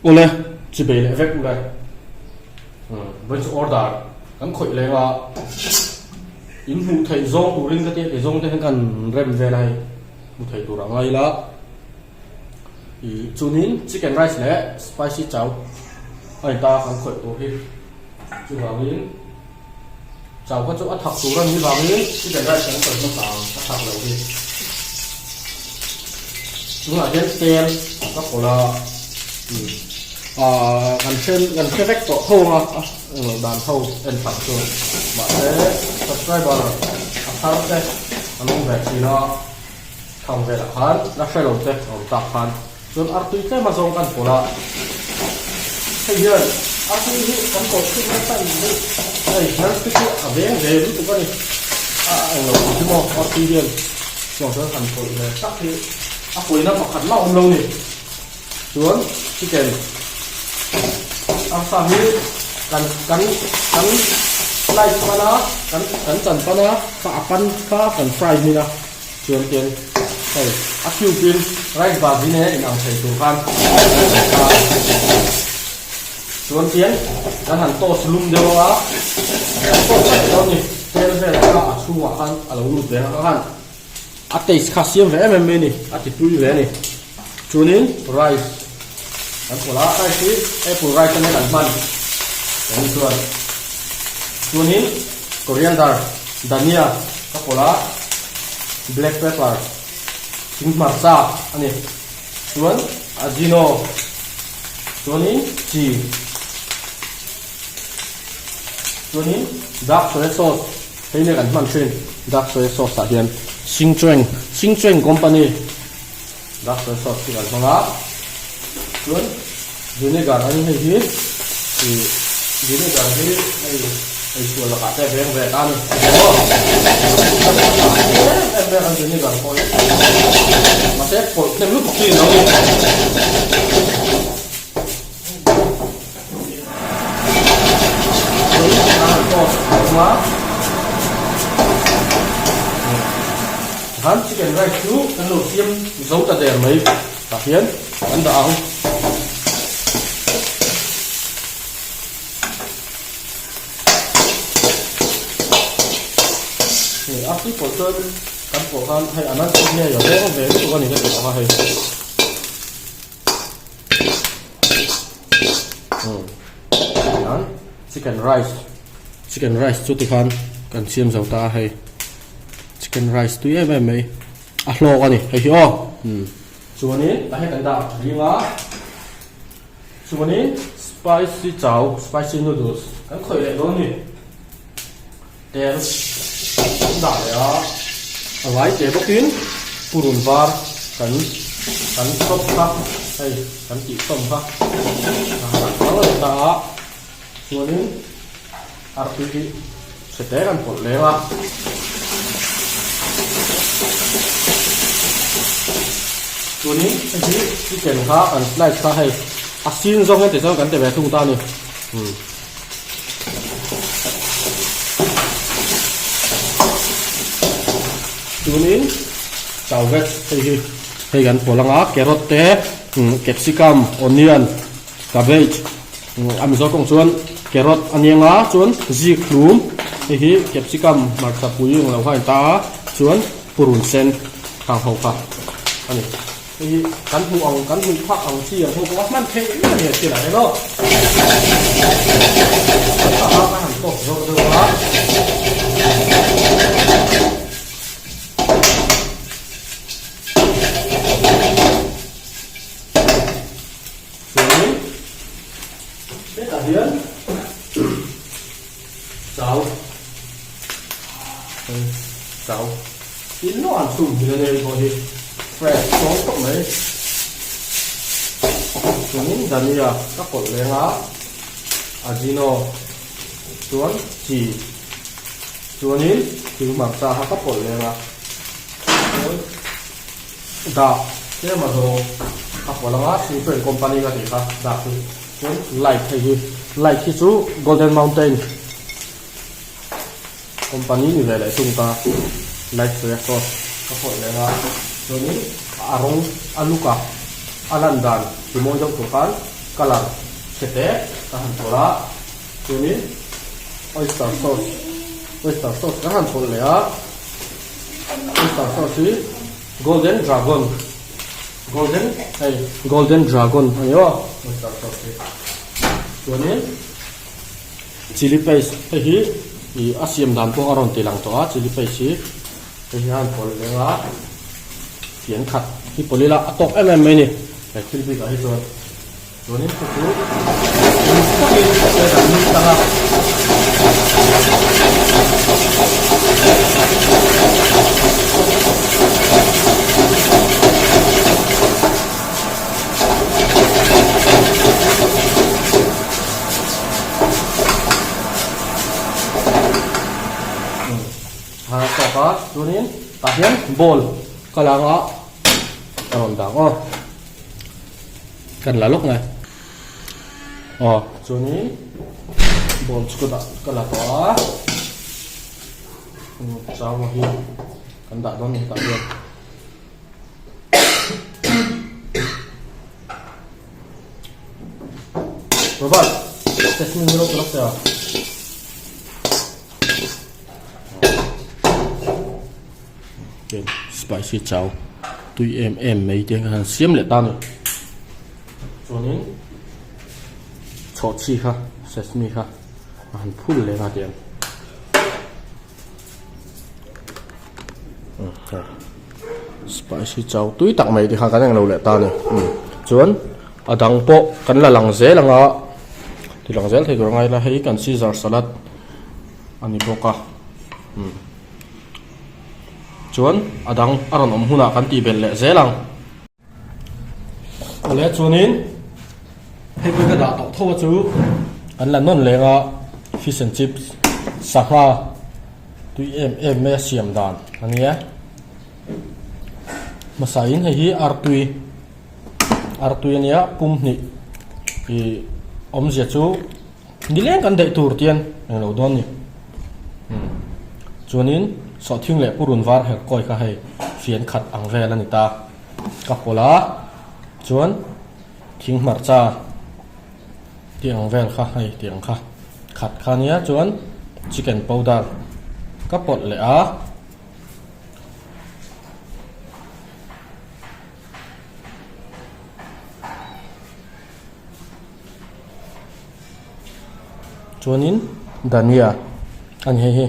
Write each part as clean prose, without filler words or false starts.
Awle, chibei leh vek ule. Vawiin chu order kan khawih leng a, in hmuh theih zawng turin ka tia ti zawng te hian kan rem vel a hei, hmu thei tur a ngai ila. Ih chuanin chicken rice leh spicy chow a in ta kan khawih tur hi chuvangin chow kha chu a thak tur a nih vangin chicken rice kan khawih hmasa ang a thak lo hi. Tunah hian tel ka pawlh a ah kan hre kan hre vek tawh tho ang a dan ho en phah chu mahse subscriber a thar te an awm ve thin a. Thang velah khan la hre lo te a awm tak khan chuan artui tlem a zawng kan pawlh a, hei hian artui hi kan pawlh thin nasa in hi hei nurse te chu a veng ve lutuk a ni a englo tih hi maw artui hian chuang chuan han pawlh ve tak hi a pawina pakhat mah a awm lo ni chuan chicken arsa hi kan kan kan slice pan a kan kan chan pan a kha a pan kha kan fry hmin a. Chuan hian hei a cube in rice bhaji nen in ang thei tur khan chuan hian kan han toast lum deuh anga kan toast a dawn ni tel vel kha a chhungah khan a lo lut ve ang khan a taste kha siam ve em em mai a ni a ti tui ve a ni chuanin rice kan pawlh a rice hi apple rice ania kan hman kan chuan chuanin coriander dhania ka pawlh a black pepper thing hmarcha a ni chuan ajino chuanin chi chuanin dark soya sauce hei nia kan hman thin dark soya sauce ah hian Singcheng Singcheng company dark soya sauce hi kan hmang a chuan vinegar a ni hei hi ih vinegar hi hei eisual lakah te veng ve ta a ni emaw em em vel an vinegar pawh hi mahse pawlh hnem lutuk chi a lo ni. Khan chicken rice chu kan lo siam zo ta der mai tah hian kan dah ang. Hei a tui pawh chuan kan pawh khan hei a nan chu nge a veng ve lutuk a ni ka tih ang a hei. Hian chicken rice chicken rice chu tikhan kan siam zo ta a hei chicken rice tui em em mai a hlawk a ni hei hi aw chuanin tah hian kan dah ring a chuanin spicy chow spicy noodles kan khawih leh dawn a ni tel kan dah leh a a ngai teh bawkin purun var kan kan chawp kha hei kan tih chawm kha a han thang leh ta a chuanin artui hi chhe te kan pawlh leng a chuanin hei hi chicken kha kan slice kha hei a sin zawng hian tichuan kan ti ve thung ta a ni. Tunin chau vek hei hi hei kan pawlh anga carrot te capsicum onion cabbage a mizo tawng chuan carrot a ni anga chuan zik hlum hei hi capsicum hmarcha pui ang lo kha a ni ta a chuan purun sen khang ho kha a ni. Hei hi kan hmuh ang kan hmuh phak ang chi ang ho pawh a hman theih mai a ni a thil ah hian aw. Kan tah a kan han tawk zawk deuh a. Chuanin hetah hian chau chau tin lo an chhum hin a nia hei pawh hi fresh tawng tawp mai chuanin dhania ka pawlh leng a ajino chuan chi chuanin thing hmarcha kha ka pawlh leng a chuan dak tlem a zawng ka pawlh ang a singfren company ka tih kha dak hi chuan light hei hi light hi chu golden mountain Company ni ve leh tung ta light soya sauce ka pawlh leh anga chuanin a rawng a look a a lan dan ti mawi deuh tur khan. Colour chhe te ka han pawlh a, chuanin oyster sauce oyster sauce kan han pawlh leh a, oyster sauce hi golden dragon golden hei golden dragon a ni aw oyster sauce hi chuanin chilli paste hei hi ih a siam dan pawh a rawn ti lang tawh a chilli paste hi hei hi a han pawlh leh a fian khat hi pawlh ila a tawk em em mai a ni he thil bikah hi chuan. Chuanin chu chu uluk takin thil kan mix ang a. A tawk a, chuanin tah hian bowl ka la ang a, ka rawn dah ang aw. Kan la lawk nge. Aw chuanin ball chu ka dah ka la tawh a. Chau hi kan dah dawn a ni hetah hian. Robert, test min ro ka lawk teh a. Spicy chow tui em em mai te kha han siam leh ta a ni chuanin chhawhchhi kha sesame kha a han phul leh nghal teh ang spicy chow tui tak mai te kha kan englo leh ta a ni chuan a dang pawh kan la lang zel ang a ti lang zel thei tur a ngai ila hei kan caesar salad a ni bawk a. Chuan a dang a rawn awm hunah kan tih belh leh zel ang. Awle chuanin hei pawh ka dah tawh tho a chu kan la nawn leng a fish and chips sangha tui em em mai a siam dan a nia. Hmasa in hei hi artui artui a nia pum hnih ih awmzia chu. Nileng kan daih tur tian englo dawn ni. Umm. Chuanin sawhthing leh purun var her kawi kha hei fian khat ang vel a ni ta. Ka pawlh a, chuan thing hmarcha tih ang vel kha hei tih ang kha khat kha nia chuan chicken powder ka pawlh leh a. Chuanin dhania a ni hei hi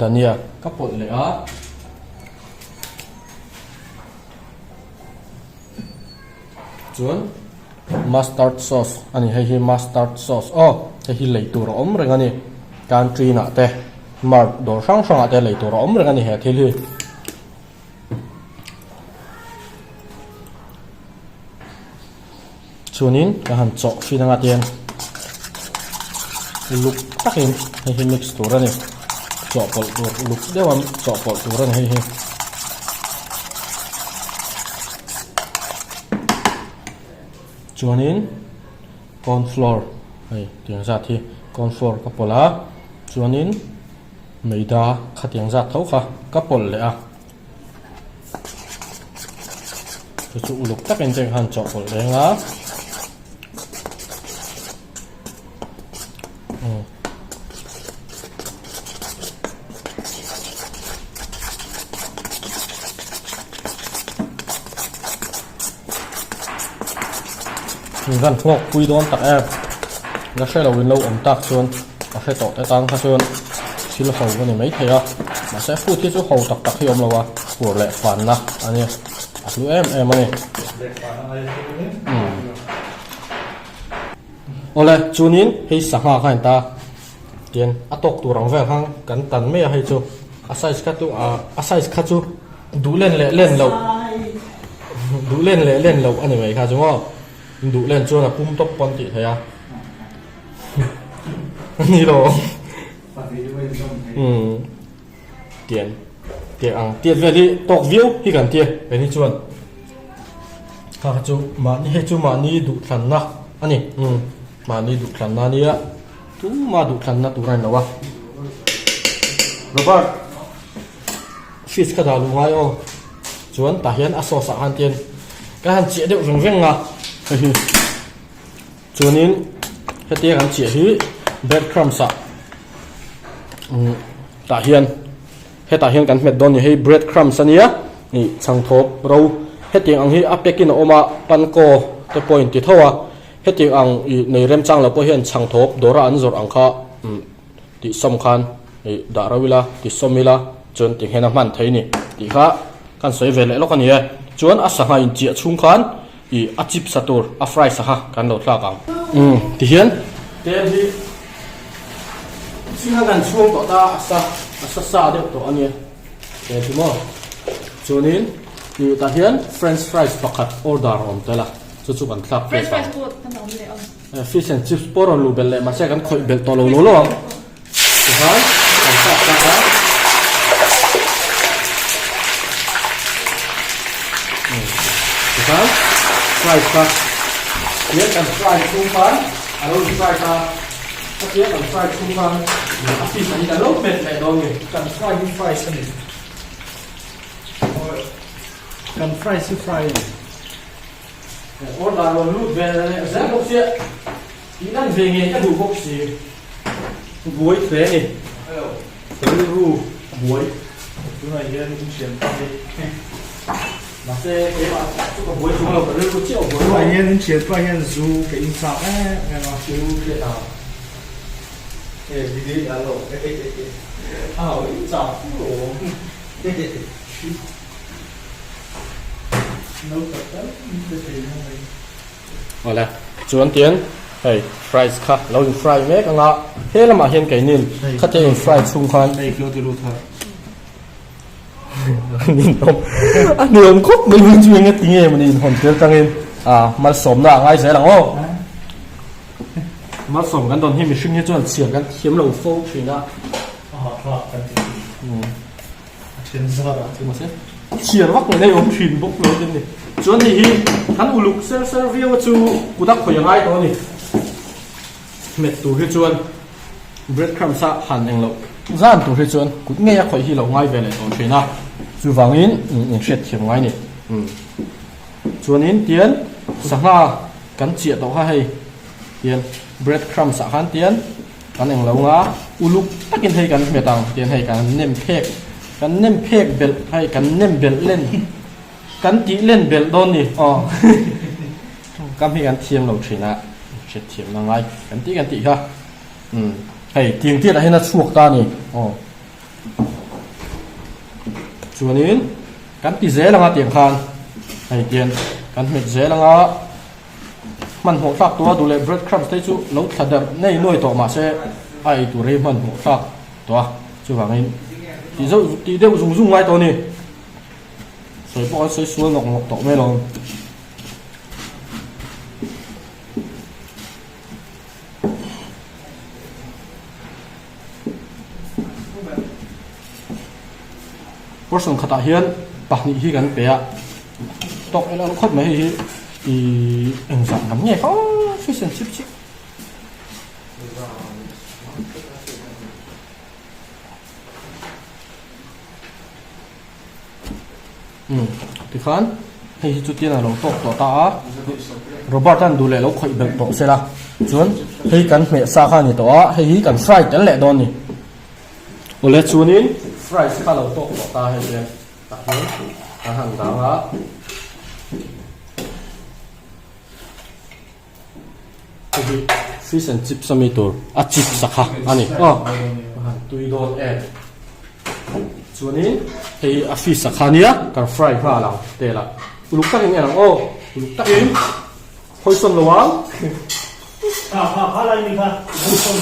dhania ka pawlh leh a chuan mustard sauce a ni hei hi mustard sauce aw hei hi lei tur a awm reng a ni canteen ah te mart dawr hrang hrang ah te lei tur a awm reng a ni he thil hi. Chuanin ka han chawh thin anga tian uluk takin hei hi mix tur a ni chawhpawlh tur uluk deuha chawhpawlh tur a ni hei hi. Chuanin corn flour hei tiang zat hi corn flour ka pawlh a chuanin maida khatiang zat tho kha ka pawlh leh a. Chu chu uluk takin te khan chawhpawlh reng a. Min van hlawk pui dawn tak em. La hre lo in lo awm tak chuan a hre tawh te tan kha chuan thil ho a ni mai thei a. Mahse food hi chu ho tak tak hi a awm lo a, fur leh fanna a nia, a hlu em em a ni. Awle chuanin hei sangha kha a ni ta tian a tawk tur ang vel khan kan tan mai a hei chu a size kha chu a size kha chu duh len leh len loh duh len leh len loh a ni mai kha chu maw duh len chuan a pum tawp pawn tih theih a a ni lo umm tian tiang ang tiat vel hi tawk viau hi kan tia keini chuan kha kha chu mahni hei chu mahni duhthlanna a ni umm mahni duhthlanna a nia. Tuma duhthlanna tur a ni lo a. Robert, fish ka dah luh ngai aw. Chuan tah hian a sauce ah khan tian ka han chiah deuh veng veng a. Hei hi. Chuanin hetia kan chiah hi bread crumbs ah umm tah hian hetah hian kan hmet dawn a ni hei bread crumbs ania ih chhangthawp ro hetiang ang hi a pack in a awm a panko te pawh in ti tho a hetiang ang ih nei remchang lo pawh hian chhangthawp dawra an zawrh ang kha umm tih sawm khan ih dah ro ila ti sawm ila chuan ti nghen a hman thei a ni tih kha kan sawi ve leh lawk a ni e chuan a sangha inchiah chhung khan ih a chip sa tur a fry sa kha kan lo thlak ang. Umm tihian tel hi ching a kan chhung tawh ta a sa a sa sa deuh tawh a nia tel hi maw chuanin ih tah hian french fries pakhat order a awm tel a chu chu kan thlak pek ang. Fish and chips pawh rawn luh belh leh mahse kan khawih belh tawh lo lo lo ang. Tichuan kan thlak ta a. Tichuan fries kha tiang kan fry chhung khan a lo in fry ta a tiang kan fry chhung khan a fish ang hi kan lo hmet leh dawn ni. Kan fry hi fries a ni. Kan fries hi fry a ni. Order rawn lut ve leh zel bawk sia, tih lan ve ngei ka duh bawk si. Buai hle a ni. Rilru a buai. Tunah hian in thian pa hi. Mahse keimah chu ka buai chung lo, ka rilru chiah a buai. Tunah hian in thian pa hian zu ka in chak em em a. Zu hriat ang. He video a lo. A ho in chak fu lo. Awle chuan tian hei fries kha lo in fry mek anga he lamah hian keinin khatia in fry chhung khan a ni awm khawp mai hi chu enge tinge mawni inhawn tel tangin a malsawmna a ngai zel ang aw malsawm kan dawn hi mihring hi chuan chhiar kan thiam lo fo thin a. A then zar ah chu mahse chhiar vak leh awm thin bawk lo tin ni. Chuan hei hi kan uluk ser ser viau a chu kut a khawi a ngai tawh a ni. Hmet tur hi chuan bread crumbs a han eng loh zan tur hi chuan kut ngei a khawih hi lo ngai ve leh tawh thin a. Chuvangin in hriat thiam ngai ni. Chuanin tian sangha kan chiah tawh kha hei tian bread crumbs ah khan tian Kan eng lo nga, uluk takin hei kan hmet ang tian hei kan nem phek, kan nem phek belh hei kan nem belh len, kan tih len belh dawn ni aw tawngkam hi kan thiam lo thin a, hriat thiam na ngai kan tih kan tih kha umm hei tiang tiat ah hian a chhuak ta a ni aw chuanin kan ti zel anga tiang khan hei tian kan hmet zel anga. Hmanhmawh thlak tura duh leh bread crumbs te chu lo thla derh nei nuai tawh mahse a ei tur hi hmanhmawh thlak tawh a, chuvangin tih zauh tih deuh zung zung ngai tawh a ni. Sawi pawh kan sawi sual nawk nawk tawh mai lo. Portion khatah hian pahnih hi kan pe a, tawk en ang khawp mai hei hi ihh engzah lam nge kha fish and chips hi. Umm tikhan hei hi chu tian a lo tawk tawh ta a Robert an duh leh lo khawih belh tawh sela chuan hei kan hmeh sa kha a ni tawh a hei hi kan fry tel leh dawn a ni. Awle chuanin fries kha lo tawk tawh ta hei hian tah hian kan han dang a. Hei hi fish and chips ami tur a chips a kha a ni aw a han tui dawn em. Chuanin hei hi a fish a kha ania kan fry nghal ang tel a uluk takin en ang aw uluk takin. Hawisawn lo ang. Kha kha kha lai mi kha hawisawn.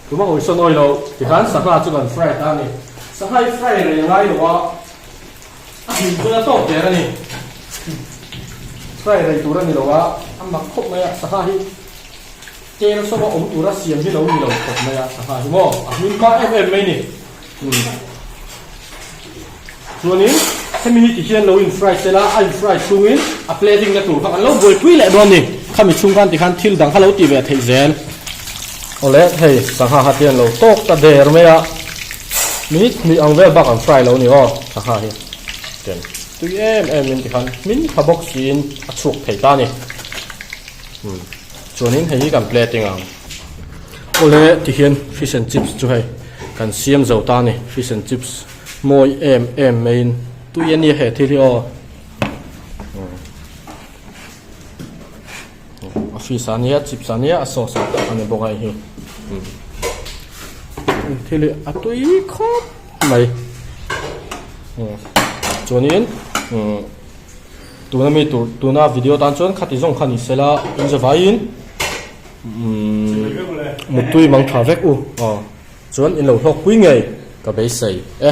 Tuma hawisawn awi lo tikhan sangha chu kan fry ta a ni. Sangha hi fry rei a ngai lo a, a hlim chuan a tawk der a ni. Fry rei tur a ni lo a, a mak khawp mai a, sangha hi tel sawma awm tura siam hi lo ni lo khawp mai a, sangha hi maw a hlim hma em em mai ni. Chuanin hemi hi tihian lo in fry sela a in fry chhungin a plating na tur kha kan lo buaipui leh dawn a ni. Khami chhung khan tikhan thil dang kha lo ti ve theih zel. Awle hei sangha kha tian lo tawk ta der mai a, minute hnih ang vel bak an fry lo a ni aw sangha hi. Tian. tui em em in tikhan hmin tha bawk siin a chhuak thei ta a ni. Umm chuanin hei hi kan plating ang. Awle tihian fish and chips chu hei kan siam zo ta a ni. Fish and chips mawi em em maiin tui a nia he thil hi aw. A fish a nia chips a nia a sauce a ni bawk a hei hi. Thil hi a tui khawp mai. Chuanin tuna mi tur tuna video tan chuan khati zawng kha ni sela in zavaiin mutui mang tha vek u. Chuan in lo hlawkpui ngei ka beisei e.